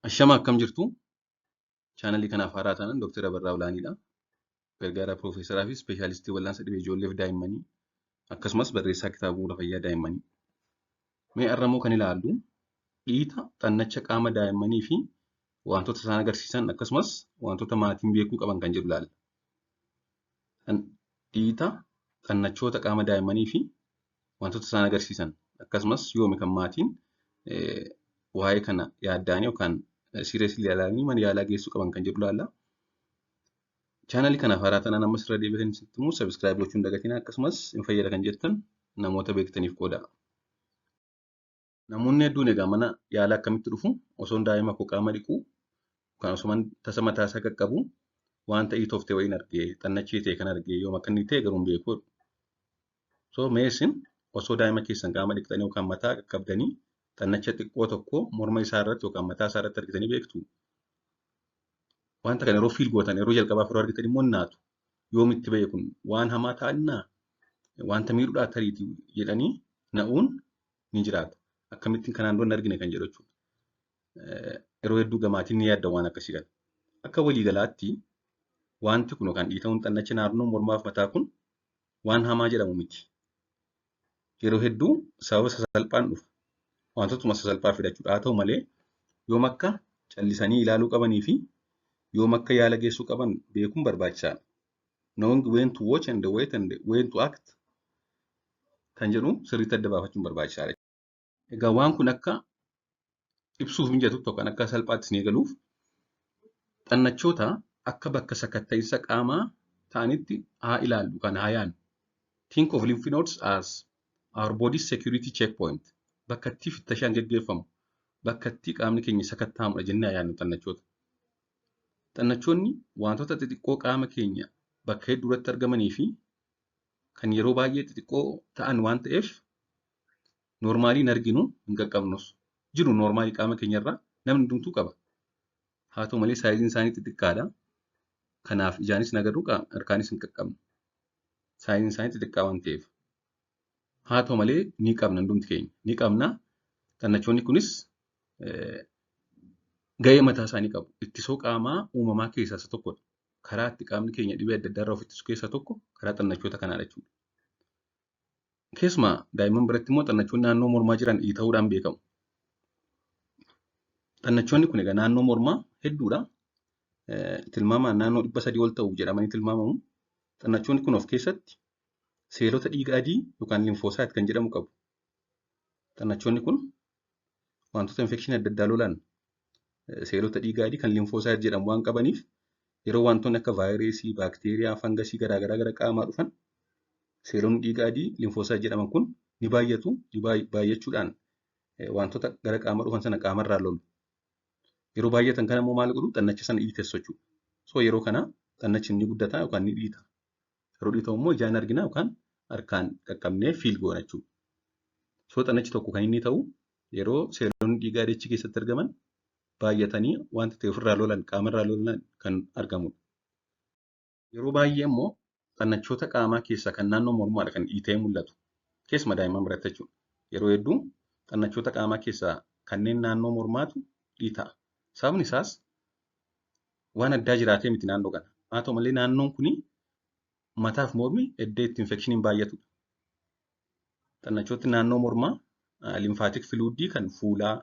Ashama akkam jirtu? Chaanalii kanaaf haaraa taanaan Dr. Abarraa Olaaniidha. Gargaaraa Piroofeesaraa fi Ispeeshaalistii Wal'aansa Dhibee Ijoollee fi Daa'immanii akkasumas barreessaa kitaaba bu'uura fayyaa daa'immanii. Mee har'a immoo kan ilaallu dhiita xannacha qaama daa'immanii fi wantoota isaan agarsiisan akkasumas wantoota maatiin beekuu qaban kan jedhu ilaalla. Dhiita xannachoota qaama daa'immanii fi wantoota isaan agarsiisan akkasumas yoomi kan maatiin waa'ee kana yaadda'anii yookaan seriously ilaalanii mana yaalaa geessuu qaban kan jedhu ilaalla. Chaanalii kanaaf haaraa taanaan ammas irra deebi'anii isinitti himu subscribe gochuu hin dagatinaa akkasumas hin fayyada kan jettan namoota beektaniif qooda. Namoonni hedduun egaa mana yaalaa akkamitti dhufu osoon daa'ima koo qaama dhiquu yookaan osoo tasa mataa isaa qaqqabu wanta dhiitoof ta'e wayiin argee xannachee ta'e kan argee yoom akka inni ta'e garuu hin beeku. So mee isin osoo daa'ima keessan qaama dhiqxanii yookaan mataa qaqqabdanii xannacha xiqqoo tokko morma isaa irratti yookaan mataa isaa irratti argitanii beektu. Wanta kana yeroo fiil gootan yeroo jalqabaaf yeroo argitan immoo naatu yoom itti ba'e kun waan hamaa ta'annaa wanta miidhuudhaa tariitii jedhanii na'uun ni jiraata. Akkamittiin kanaan dura hin argine kan jedhu jechuudha. Yeroo hedduu gamaatiin ni yaadda waan akkasii kana. Akka waliigalaatti wanti kun yookaan dhiita'uun xannacha naannoo mormaaf mataa kun waan hamaa jedhamu miti. Yeroo hedduu sababa sasalphaan dhufa. Wantootuma sasalphaa fida jechuudha. Haa ta'u malee yoom akka callisanii ilaaluu qabanii fi yoom akka yaala geessuu qaban beekuun barbaachisaadha. Knowing when to watch and wait and when to act kan jedhu sirriitti adda baafachuun barbaachisaadha. Egaa waan kun akka ibsuuf mijatutti yookaan akka salphaatti isin eegaluuf xannachoota akka bakka sakatta'iinsa qaamaa ta'anitti haa ilaallu kan haa yaadnu. Think of lymph nodes as our body's security checkpoint. Bakka itti fittashaan geggeeffamu, bakka itti qaamni keenya sakatta'amudha jennee haa yaadnu xannachoota. Xannachoonni wantoota xixiqqoo qaama keenya bakka hedduu irratti argamanii fi kan yeroo baay'ee xixiqqoo ta'an waan ta'eef noormaalii hin arginu hin qaqqabnus. Jiru noormaalii qaama keenyarraa namni hundumtuu qaba. Haa ta'u malee saayiziin isaanii xixiqqaadha. Kanaaf ijaanis hin agarru harkaanis hin qaqqabnu. Saayiziin isaanii xixiqqaa waan ta'eef. Haa ta'u malee ni qabna hundumti keenya. Ni qabna. Xannachoonni kunis gahee mataa isaanii qabu. Ittisoo qaamaa uumamaa keessaa isa tokkodha. Karaa itti qaamni keenya dhibee adda addaa irraa of ittisu keessaa tokko karaa xannachoota kanaadha jechuudha. Keessumaa daa'imman biratti immoo xannachoonni naannoo mormaa jiran dhiita'uudhaan beekamu. Xannachoonni kun egaa naannoo mormaa hedduudha. Tilmaamaan naannoo 300 ol ta'u jedhamanii tilmaamamu. Xannachoonni kun of keessatti seelota dhiiga adii yookaan limfoosaayit kan jedhamu qabu. Xannachoonni kun wantoota infekshinii adda addaa lolan seelota dhiiga adii kan limfoosaayit jedhamu waan qabaniif yeroo wantoonni akka vaayirasii, baakteeriyaa, fangasii garaagaraa gara qaamaa dhufan seelonni dhiiga adii limfoosaayit jedhaman kun ni baay'atu. Baay'achuudhaan wantoota gara qaamaa dhufan sana qaamarraa lolu. Yeroo baay'atan kana immoo maal godhu? Xannacha sana dhiitessu jechuudha. So yeroo kana xannachi ni guddata yookaan ni dhiita. Yeroo dhiitamu immoo ijaan argina yookaan harkaan qaqqabnee fiil goona jechuudha. So xannachi tokko kan inni ta'u yeroo seelonni dhiiga adii achi keessatti argaman baay'atanii wanta ta'e ofirraa lolan qaamarraa lolan kan argamudha. Yeroo baay'ee immoo xannachoota qaamaa keessaa kan naannoo mormaadha kan dhiitee mul'atu. Keessumaa daa'imman biratti jechuudha. Yeroo hedduu xannachoota qaamaa keessaa kanneen naannoo mormaatu dhiita'a. Sababni isaas waan addaa jiraatee miti naannoo kana. Haa ta'u malee naannoon kuni mataaf mormi iddoo itti infekshiniin baay'atudha. Xannachootni naannoo mormaa limfaatik filuudii kan fuulaa,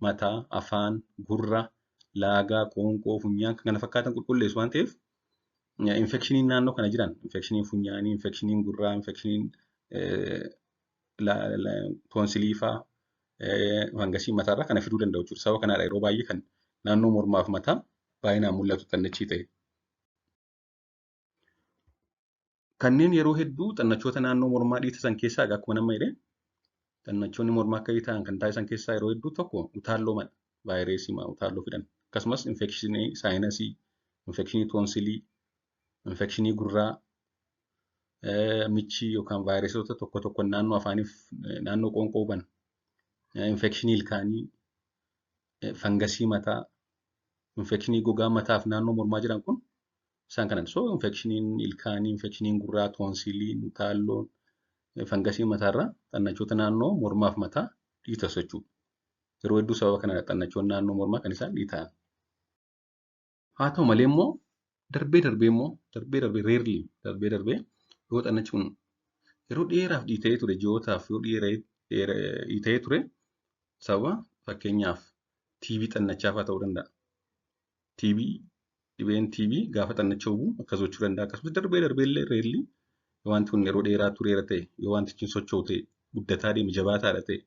mataa, afaan, gurra, laagaa, qoonqoo, funyaan kan kana fakkaatan qulqulleessu waan ta'eef infekshiniin naannoo kana jiran infekshiniin funyaanii, infekshiniin gurraa, infekshiniin toonsilii fa'aa, fangasii mataarraa kana fiduu danda'u jechuudha. Sababa kanaadha yeroo baay'ee kan naannoo mormaaf mataa baay'inaan mul'atu xannachii ta'e. Kanneen yeroo hedduu xannachoota naannoo mormaa dhiitisan keessaa akkuma nama jedhe xannachoonni mormaa akka dhiitan kan taasisan keessaa yeroo hedduu tokko utaalloo mala vaayirasii utaalloo fidan akkasumas infekshinii saayinasii, infekshinii toonsilii, infekshinii gurraa, michii yookaan vaayirasoota tokko tokko naannoo afaaniif naannoo qoonqoo huban, infekshinii ilkaanii, fangasii mataa, infekshinii gogaa mataaf naannoo mormaa jiran kun isaan kana. So infekshiniin ilkaanii, infekshiniin gurraa, toonsiliin, utaalloon, fangasii mataarraa xannachoota naannoo mormaaf mataa dhiitasu jechuudha. Yeroo hedduu sababa kana xannachoonni naannoo mormaa kan isaan dhiita'an. Haa ta'u malee immoo darbee darbee immoo darbee darbee rarely darbee darbee yoo xannachi kun yeroo dheeraaf dhiita'ee ture, ji'ootaaf yoo dhiita'ee ture, sababa fakkeenyaaf TB xannachaa fa'aa ta'uu danda'a. TB, dhibeen TB gaafa xannacha hubu akkas gochuu danda'a. Akkasumas darbee darbee illee rarely wanti kun yeroo dheeraa tureera ta'e, yoo wantichi hin socho'u ta'e, guddataa deeme, jabaataadha ta'e,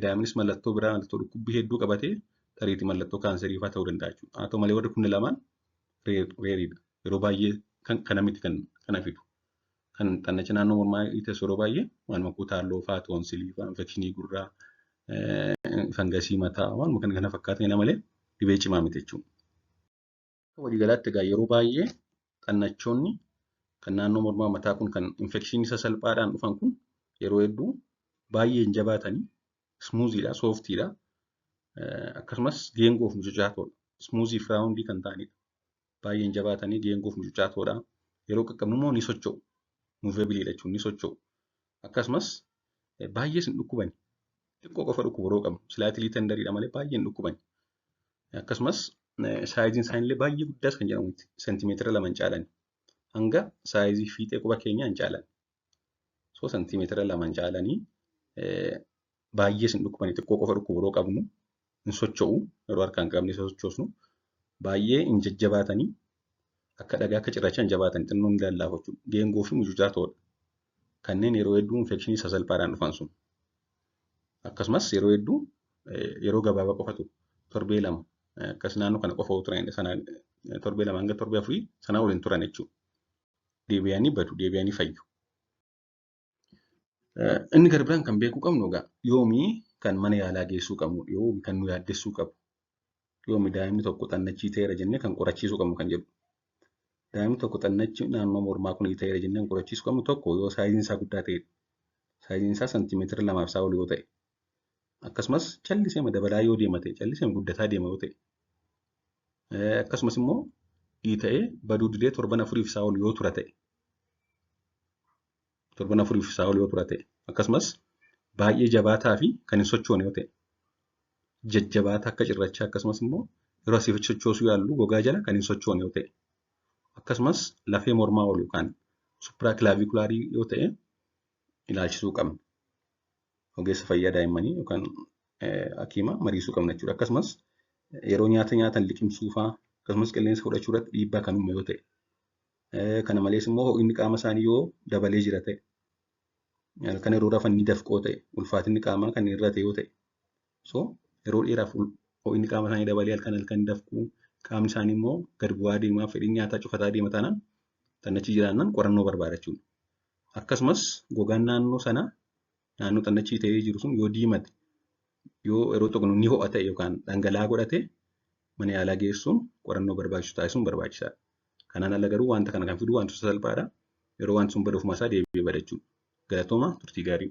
daa'imnis mallattoo biraa, mallattoo dhukkubbii hedduu qabatee, tariitii mallattoo kaanserii fa'aa ta'uu danda'a jechuudha. Haa ta'u malee warri kun lamaan rareiidha. Yeroo baay'ee kan kana miti kan kana fidu. Kan xannacha naannoo mormaa dhiiteessu yeroo baay'ee waanuma akka utaalloo fa'aa, toonsilii fa'aa, infekshinii gurraa, fangasii mataa, waanuma kana kana fakkaatan malee dhibee cimaa miti jechuudha. Waliigalaatti egaa yeroo baay'ee xannachoonni kan naannoo mormaa mataa kun kan infekshinii sasalphaadhaan dhufan kun yeroo hedduu baay'ee hin jabaatanii, smoothiidha, softiidha. Akkasumas geengoof mucucaatoodha. Smoothii fi roundii kan ta'anidha. Baay'ee hin jabaatanii, geengoof mucucaatoodha. Yeroo qaqqabnu immoo ni socho'u. Movableiidha jechuun ni socho'u. Akkasumas baay'ees hin dhukkubani. Xiqqoo qofa dhukkubu yeroo qabnu. Slightly tenderiidha malee baay'ee hin dhukkubani. Akkasumas sizeiin isaaniillee baay'ee guddaas kan jedhamu miti. Seentimeetira 2 hin caalani. Hanga sizeii fiixee quba keenyaa hin caalan. So seentimeetira 2 hin caalanii, baay'ees hin dhukkubani. Xiqqoo qofa dhukkubu yeroo qabnu, hin socho'u yeroo harkaan qabnee sochoosnu, baay'ee hin jajjabaatanii, akka dhagaa akka cirrachaa hin jabaatan, xinnoo ni lallaafu jechuudha. Geengoo fi mucucaatoodha. Kanneen yeroo hedduu infekshinii sasalphaadhaan dhufan sun. Akkasumas yeroo hedduu yeroo gabaabaa qofatu, torbee 2 akkas naannoo kana qofa turan, sana torbee 2 hanga torbee 4 sanaa ol hin turan jechuudha. Deebi'anii badu, deebi'anii fayyu. Inni gara biraan kan beekuu qabnu egaa yoomii kan mana yaalaa geessuu qabnu, yoomi kan nu yaaddessuu qabu, yoomi daa'imni tokko xannachii ta'eera jennee kan qorachiisuu qabnu kan jedhu. Daa'imni tokko xannachi naannoo mormaa kun ta'eera jennee kan qorachiisuu qabnu tokko yoo sizeiin isaa guddaa ta'edha. Sizeiin isaa seentimeetira 2f isaa ol yoo ta'e. Akkasumas callisee dabalaa yoo deema ta'e, callisee guddataa deema yoo ta'e. Akkasumas immoo dhiita'ee baduu didee torban 4f isaa ol yoo tura ta'e. Torban 4f isaa ol yoo tura ta'e. Akkasumas baay'ee jabaataa fi kan hin sochoone yoo ta'e. Jajjabaataa akka cirrachaa, akkasumas immoo yeroo asii fi sochoosuu yaallu gogaa jala kan hin sochoone yoo ta'e. Akkasumas lafee mormaa ol yookaan supraclavicularii yoo ta'e ilaalchisuu qabna. Ogeessa fayyaa daa'immanii yookaan hakiima mariisuu qabna jechuudha. Akkasumas yeroo nyaata nyaatan liqimsuu fa'aa, akkasumas qilleensa fudhachuu irratti dhiibbaa kan uume yoo ta'e. Kana malees immoo ho'inni qaama isaanii yoo dabalee jira ta'e. Halkan yeroo rafan ni dafqoo ta'e, ulfaatinni qaamaa kan irra ta'e yoo ta'e. So yeroo dheeraaf ho'inni qaama isaanii dabalee, halkan halkan dafquu, qaamni isaanii immoo gad bu'aa deemaa, fedhiin nyaataa cufataa deema taanaan, xannachi jiraannaan qorannoo barbaada jechuudha. Akkasumas gogaan naannoo sanaa, naannoo xannachii ta'ee jiru sun yoo diimate, yoo yeroo tuqnu ni ho'a ta'e yookaan dhangala'aa godhate, mana yaalaa geessuun qorannoo barbaachisu taasisuun barbaachisaadha. Kanaan ala garuu wanta kana kan fidu wantoota salphaadha. Yeroo wanti sun badu ofuma isaa deebi'ee bada jechuudha. Galatooma, turtii gaarii.